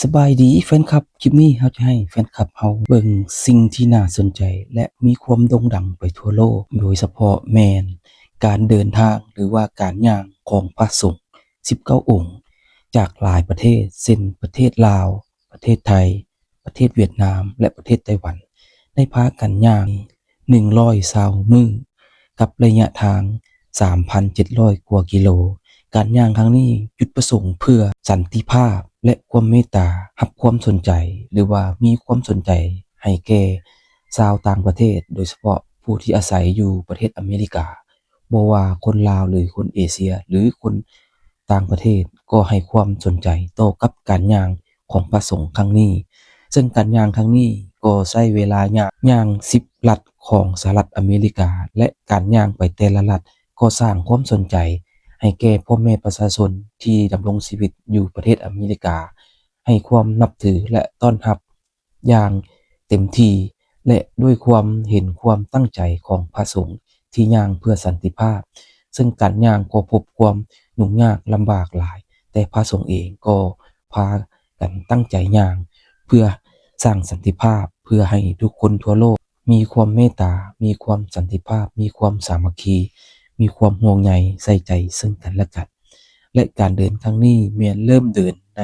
ສະບາຍດີແຟນຄລັບ, ຄລິບນີ້ເຮົາຈະໃຫ້ແຟນຄລັບເຮົາເບິ່ງສິ່ງທີ່ໜ້າສົນໃຈ ແລະ ມີຄວາມໂດ່ງດັງໄປທົ່ວໂລກ, ໂດຍສະເພາະແມ່ນການເດີນທາງ ຫຼືວ່າການຍ່າງຂອງພະສົງສິບເກົ້າອົງ ຈາກຫຼາຍປະເທດ ເຊັ່ນ ປະເທດລາວ, ປະເທດໄທ, ປະເທດຫວຽດນາມ ແລະ ປະເທດໄຕ້ຫວັນ ໄດ້ພາກັນຍ່າງ ໜຶ່ງຮ້ອຍຊາວມື້ ກັບໄລຍະທາງ ສາມພັນເຈັດຮ້ອຍກວ່າກິໂລ. ການຍ່າງຄັ້ງນີ້ຈຸດປະສົງເພື່ອສັນຕິພາບ ແລະ ຄວາມເມດຕາ, ຮັບຄວາມສົນໃຈ ຫຼືວ່າມີຄວາມສົນໃຈໃຫ້ແກ່ຊາວຕ່າງປະເທດ, ໂດຍສະເພາະຜູ້ທີ່ອາໄສຢູ່ປະເທດອາເມລິກາ, ບໍ່ວ່າຄົນລາວ ຫຼື ຄົນເອເຊຍ ຫຼື ຄົນຕ່າງປະເທດ ກໍໃຫ້ຄວາມສົນໃຈຕໍ່ກັບການຍ່າງຂອງພະສົງຄັ້ງນີ້. ເຊິ່ງການຍ່າງຄັ້ງນີ້ກໍໃຊ້ເວລາຍ່າງ ຍ່າງສິບລັດຂອງສະຫະລັດອາເມລິກາ ແລະ ການຍ່າງໄປແຕ່ລະລັດກໍສ້າງຄວາມສົນໃຈໃຫ້ແກ່ພໍ່ແມ່ປະຊາຊົນທີ່ດຳລົງຊີວິດຢູ່ປະເທດອາເມລິກາ ໃຫ້ຄວາມນັບຖື ແລະ ຕ້ອນຮັບ ຢ່າງເຕັມທີ່ ແລະ ດ້ວຍຄວາມເຫັນຄວາມຕັ້ງໃຈຂອງພະສົງທີ່ຍ່າງເພື່ອສັນຕິພາບ, ເຊິ່ງການຍ່າງກໍພົບຄວາມຫຍຸ້ງຍາກລຳບາກຫຼາຍ, ແຕ່ພະສົງເອງກໍພາກັນຕັ້ງໃຈຍ່າງເພື່ອສ້າງສັນຕິພາບ, ເພື່ອໃຫ້ທຸກຄົນທົ່ວໂລກມີຄວາມເມດຕາ, ມີຄວາມສັນຕິພາບ, ມີຄວາມສາມັກຄີ, ມີຄວາມຫ່ວງໃຍໃສ່ໃຈເຊິ່ງກັນແລະກັນ. ແລະ ການເດີນຄັ້ງນີ້ແມ່ນເລີ່ມເດີນໃນ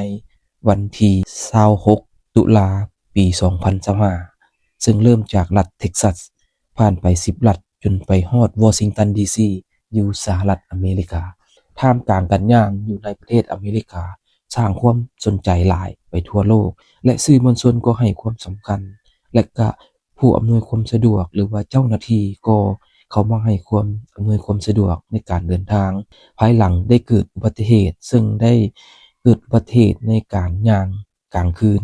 ວັນທີຊາວຫົກ ຕຸລາ ປີສອງພັນຊາວຫ້າ ເຊິ່ງເລີ່ມຈາກລັດເທັກຊັສ ຜ່ານໄປສິບລັດ ຈົນໄປຮອດວໍຊິງຕັນ ດີຊີ ຢູ່ສະຫະລັດອາເມລິກາ. ທ່າມກາງການຍ່າງຢູ່ໃນປະເທດອາເມລິກາ ສ້າງຄວາມສົນໃຈຫຼາຍໄປທົ່ວໂລກ ແລະ ສື່ມວນຊົນກໍໃຫ້ຄວາມສຳຄັນ ແລະ ກະຜູ້ອຳນວຍຄວາມສະດວກ ຫຼືວ່າເຈົ້າໜ້າທີ່ກໍເຂົ້າມາໃຫ້ຄວາມອຳນວຍຄວາມສະດວກໃນການເດີນທາງ. ພາຍຫຼັງໄດ້ເກີດອຸບັດຕິເຫດ ເຊິ່ງໄດ້ເກີດອຸບັດຕິເຫດໃນການຍ່າງ ກາງຄືນ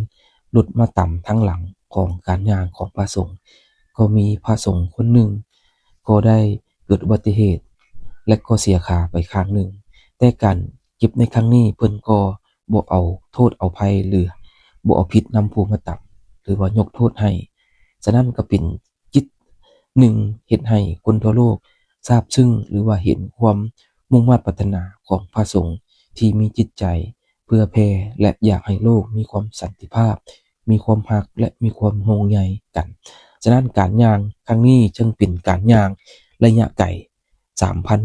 ລົດມາຕຳທາງຫຼັງຂອງການຍ່າງຂອງພະສົງ, ກໍມີພະສົງຄົນໜຶ່ງກໍໄດ້ເກີດອຸບັດຕິເຫດ ແລະ ກໍເສຍຂາໄປຂ້າງໜຶ່ງ. ແຕ່ການເຈັບໃນຄັ້ງນີ້ເພິ່ນກໍບໍ່ເອົາໂທດເອົາໄພ ຫຼື ບໍ່ເອົາຜິດນຳຜູ້ມາຕຳ ຫຼືວ່າຍົກໂທດໃຫ້. ສະນັ້ນກໍເປັນ ຈິດໜຶ່ງເຮັດໃຫ້ຄົນທົ່ວໂລກຊາບຊຶ້ງ ຫຼືວ່າເຫັນຄວາມມຸ່ງມາດປາດຖະໜາຂອງພະສົງທີ່ມີຈິດໃຈເຜື່ອແຜ່ ແລະ ຢາກໃຫ້ໂລກມີຄວາມສັນຕິພາບ, ມີຄວາມຮັກ ແລະ ມີຄວາມຫ່ວງໃຍກັນ. ສະນັ້ນການຍ່າງຄັ້ງນີ້ຈຶ່ງເປັນການຍ່າງໄລຍະໄກ ສາມພັນ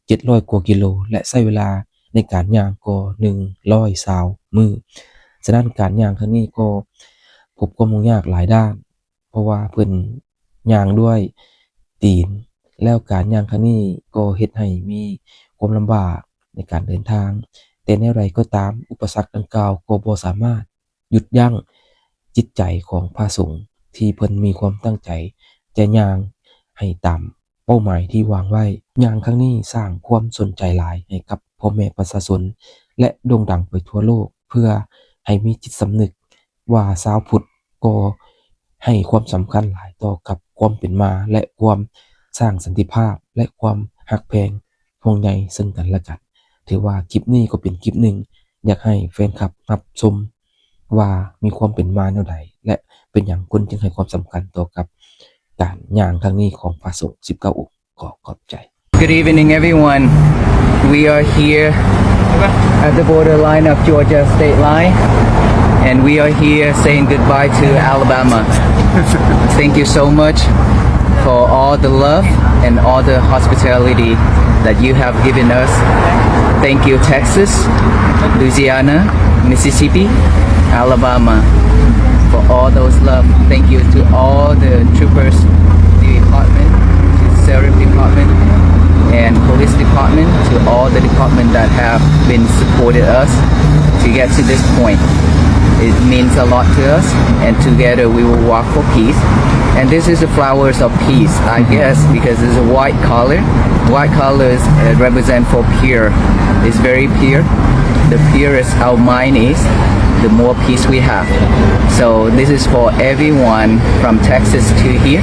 ເຈັດຮ້ອຍກວ່າກິໂລ ແລະ ໃຊ້ເວລາໃນການຍ່າງກໍໜຶ່ງຮ້ອຍຊາວມື້. ສະນັ້ນການຍ່າງຄັ້ງນີ້ກໍພົບຄວາມຫຍຸ້ງຍາກຫຼາຍດ້ານ ເພາະວ່າເພິ່ນຍ່າງດ້ວຍຕີນ, ແລ້ວການຍ່າງຄັ້ງນີ້ກໍເຮັດໃຫ້ມີຄວາມລຳບາກໃນການເດີນທາງ. ແຕ່ແນວໃດກໍຕາມ, ອຸປະສັກດັ່ງກ່າວກໍບໍ່ສາມາດ ຢຸດຢັ້ງຈິດໃຈຂອງພະສົງທີ່ເພິ່ນມີຄວາມຕັ້ງໃຈຈະຍ່າງໃຫ້ຕາມເປົ້າໝາຍທີ່ວາງໄວ້. ຍ່າງຄັ້ງນີ້ສ້າງຄວາມສົນໃຈຫຼາຍໃຫ້ກັບພໍ່ແມ່ປະຊາຊົນ ແລະ ໂດ່ງດັງໄປທົ່ວໂລກ ເພື່ອໃຫ້ມີຈິດສຳນຶກວ່າຊາວພຸດກໍໃຫ້ຄວາມສຳຄັນຫຼາຍຕໍ່ກັບຄວາມເປັນມາ ແລະ ຄວາມສ້າງສັນຕິພາບ ແລະ ຄວາມຮັກແພງ ຫ່ວງໃຍເຊິ່ງກັນແລະກັນ. ຖືວ່າຄລິບນີ້ກໍເປັນຄລິບໜຶ່ງ ຢາກໃຫ້ແຟນຄລັບຮັບຊົມວ່າມີຄວາມເປັນມາແນວໃດ ແລະ ເປັນຫຍັງຄົນຈຶ່ງໃຫ້ຄວາມສຳຄັນຕໍ່ກັບການຍ່າງຄັ້ງນີ້ຂອງພະສົງສິບເກົ້າອົງ. ຂໍຂອບໃຈ. Good evening, everyone. We are here at the borderline of Georgia state line, and we are here saying goodbye to Alabama. Thank you so much for all the love and all the hospitality that you have given us. Thank you, Texas, Louisiana, Mississippi, Alabama, for all those love. Thank you to all the troopers department, to sheriff department, and police department, to all the department that have been supported us to get to this point. It means a lot to us, and together we will walk for peace. And this is the flowers of peace, I guess, because it's a white color. White colors, uh, represent for pure. It's very pure. The purest our mind is, the more peace we have. So this is for everyone from Texas to here,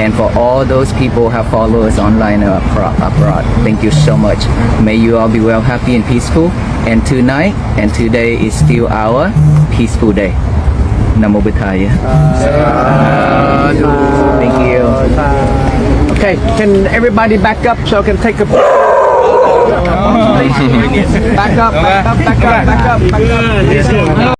and for all those people have followed us online or abro-, abroad. Thank you so much. May you all be well, happy, and peaceful. And tonight and today is still our peaceful day. Namo Buddhaya. Thank you. Okay, can everybody back up so I can take a back up, back up, back up, back up, back up.